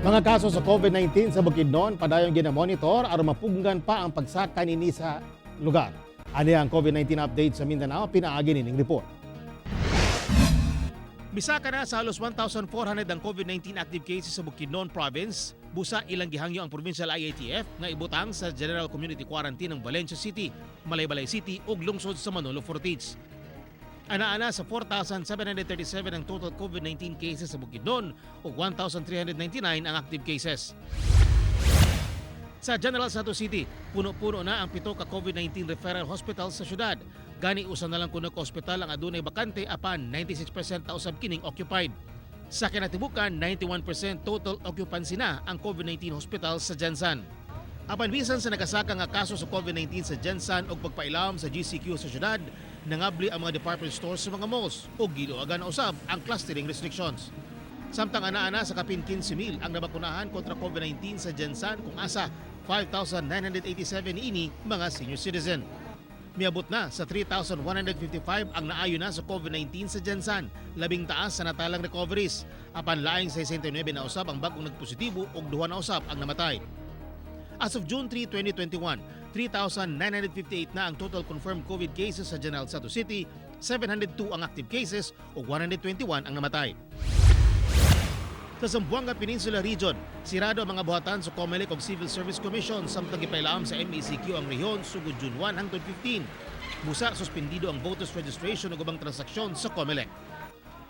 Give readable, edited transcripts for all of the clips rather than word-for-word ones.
Mga kaso sa COVID-19 sa Bukidnon padayon ginamonitor aron mapugnan pa ang pagsaka nini sa lugar. Ani ang COVID-19 update sa Mindanao pinaagi nining report. Misaka na sa halos 1,400 ang COVID-19 active cases sa Bukidnon Province. Busa ilang gihangyo ang Provincial IATF nga ibutang sa General Community Quarantine ng Valencia City, Malaybalay City ug lungsod sa Manolo Fortich. Ana-ana sa 4,737 ang total COVID-19 cases sa Bukidnon ug 1,399 ang active cases. Sa General Santos City, puno-puno na ang pito ka COVID-19 referral hospital sa syudad. Gani usa na lang kuno ka ospital ang adunay bakante, apan 96% na usab kining occupied. Sa kinatibukan, 91% total occupancy na ang COVID-19 hospital sa GenSan. Apan bisan sa nagasaka nga kaso sa COVID-19 sa GenSan ug pagpailawom sa GCQ sa syudad, nangabli ang mga department stores sa mga malls ug giluagan na usab ang clustering restrictions. Samtang ana-ana sa kapin 15,000 ang nabakunahan kontra COVID-19 sa GenSan, kung asa 5,987 ini mga senior citizen. Miabot na sa 3,155 ang naayo na sa COVID-19 sa GenSan, labing taas sa natalang recoveries. Apan laing 69 na usab ang bag-ong nagpositibo ug duha na usab ang namatay. As of June 3, 2021, 3,958 na ang total confirmed COVID cases sa General Santos City, 702 ang active cases ug 121 ang namatay. Sa Zamboanga Peninsula Region, sirado ang mga buhatan sa COMELEC ug Civil Service Commission samtang gipailaom sa MECQ ang rehiyon sugod June 1 hangtod 15. Busa suspendido ang voters registration ug ubang transaksyon sa COMELEC.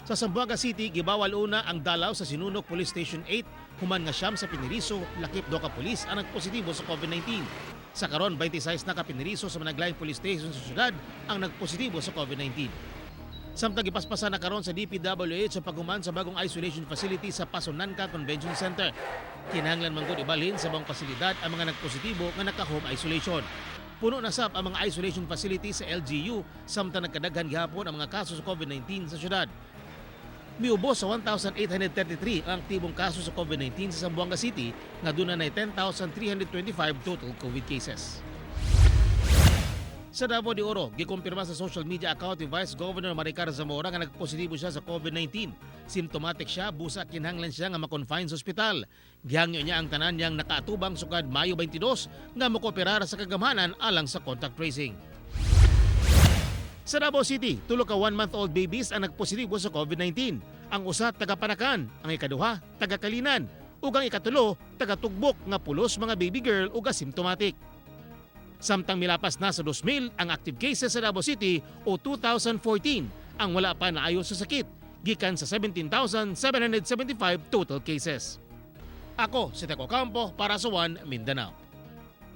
Sa Zamboanga City, gibawal una ang dalaw sa Sinunoc Police Station 8 human nga 9 sa piniriso lakip duha ka pulis ang nagpositibo sa COVID-19. Sa karon, 26 na ka piniriso sa managlaing police station sa syudad ang nagpositibo sa COVID-19. Samtang gipaspasan na karon sa DPWH sa paghuman sa bagong isolation facility sa Pasonanca Convention Center. Kinahanglan man gud ibalhin sa bagong pasilidad ang mga nagpositibo nga naka-home isolation. Puno na sab ang mga isolation facility sa LGU samtang nagkadaghan gihapon ang mga kaso sa COVID-19 sa syudad. Miubos sa 1,833 ang aktibong kaso sa COVID-19 sa Zamboanga City nga duna na 10,325 total COVID cases. Sa Davao de Oro, gikumpirma sa social media account ni Vice Governor Maricar Zamora nga nagpositibo siya sa COVID-19. Symptomatic siya, busa kinahanglan siya nga ma-confine sa ospital. Gihangyo niya ang tanan niyang nakaatubang sukad Mayo 22 nga mokooperar sa kagamhanan alang sa contact tracing. Sa Davao City, tulo ka 1-month-old babies ang nagpositibo sa COVID-19. Ang usa taga Panacan, ang ikaduha taga Calinan, ug ang ikatulo taga Tugbok nga pulos mga baby girl ug asymptomatic. Samtang milapas na sa 2,000 ang active cases sa Davao City o 2,014 ang wala pa naayo sa sakit gikan sa 17,775 total cases. Ako si Teco Campo para sa One Mindanao.